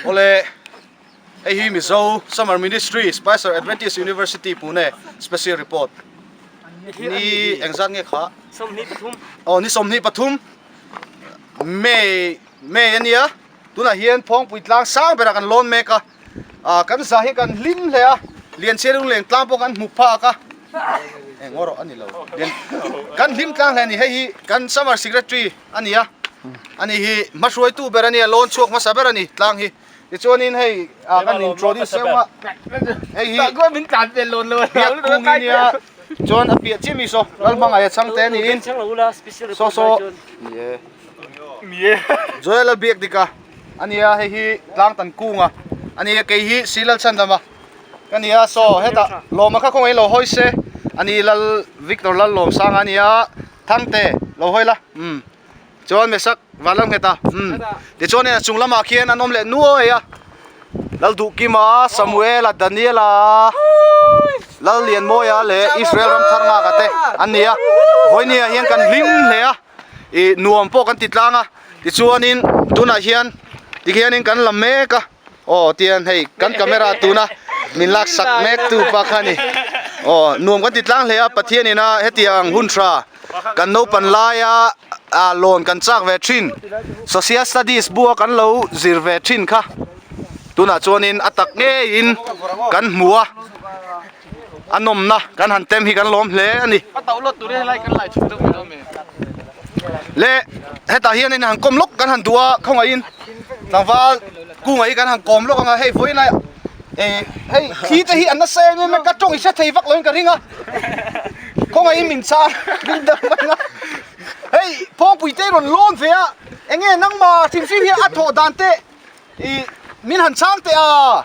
Awle, hei hi Mizo Summer Ministry Spicer Adventist University Pune Special Report ni engzat nge kha? Aw ni 23 May May ania tunah hian Phawngpui tlang sang berah kan lawn mek a. Ah kan zah hi kan hlim hle a, Lianchia lungleng tlang pawh kan hmu phak a, eng ngaw rawh a ni lo, Lian kan hlim tlang hle a ni, hei hi kan summer secretary a ni a, ani hi hmahruaitu ber a nia, lawn chhuak hmasa ber a ni tlang hi, tichuanin hei ah kan introduce zeuh a, hei hi biak kung hi nia, chuan a piah chiah mi saw Lalhmangaih a chhang te a niin saw saw Joel Lalbiak dik a. A nia hei hi tlang tan kung a a nia kei hi Silal Chhandam a ka nia saw hetah lawma kha khawngaih lo hawi se a ni Lal Victor Lal Lawmsanga a nia Thangte lo hawi la umm chuan Mesak Vanlalnghet a umm tichuan a chung lamah khian an awm leh nuai a Lalduhkima Samuela Daniela Lallianmawia leh Israel Ramthar nghak te an ni a vawinia hian kan hlim hle a. Ih nuam pawh kan ti tlang a tichuanin tunah hian tikhianin kan la mek a aw tian hei kan camera tuna min lak sak mek tu pa kha ni aw nuam kan ti tlang hle a Pathian ina hetiang hun tha kan naupan laia ah lawn kan chak ve thin social studies bua kan lo zir ve thin kha tunah chuanin a tak ngeiin kan hmu a. A nawmna kan han tem hi kan lawm hle a ni. Le hetah hian in han kawm lawk kan han duh a khawngaihin tlangval kunga hi kan han kawm lawk anga hei vawiin a eh hei thli te hi an nasa em em a ka tawng i hre thei vak loin ka ring a khawngaihin min chang min dang mai a hei phawngpui te rawn lawn ve a enge nangmah hrim hrim hi a thawh dan te I min han chhang teh a.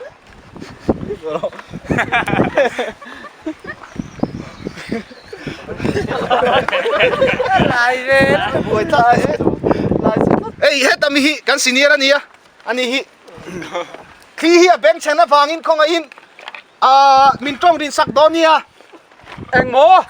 Ei heta mi hi kan senior a nia ani hi thli hi a beng chhen avangin khawngaihin Ahh min tawng rin sak dawn nia. Eng maw?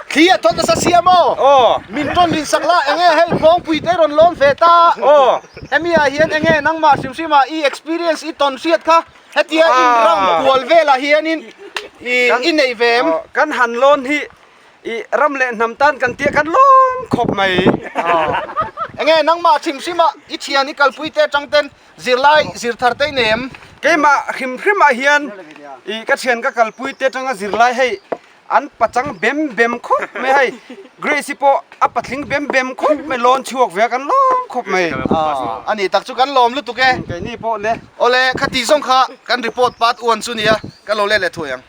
Thli a thawt nasa sia maw? Aw. Min tawng rin sak la enge hei Phawngpui te rawn lawn ve ta. Aw. Hemi ah hian enge nangmah hrim hrim ah i experience i tawn hriat kha hetia in round kual velah hianin i i nei ve em? Kan han lawn hi i ram leh hnam tan kan tia kan lawm khawp mai. Enge nangmah hrim hrim ah i thian i kalpui te atang ten Zirlai zir thar te nem. Keimah hrim hrim ah hian i ka thian ka kalpui te atanga zirlai hei an pachang bem bem khawp mai hei Grace hi pawh a patling bem bem khawp mai lawn chhuak ve a kan lawm khawp mai. A ni tak chu kan lawm lutuk e. Keini pawh le. Awle khati zawng kha kan report part one chu nia ka lo let leh thuai ang.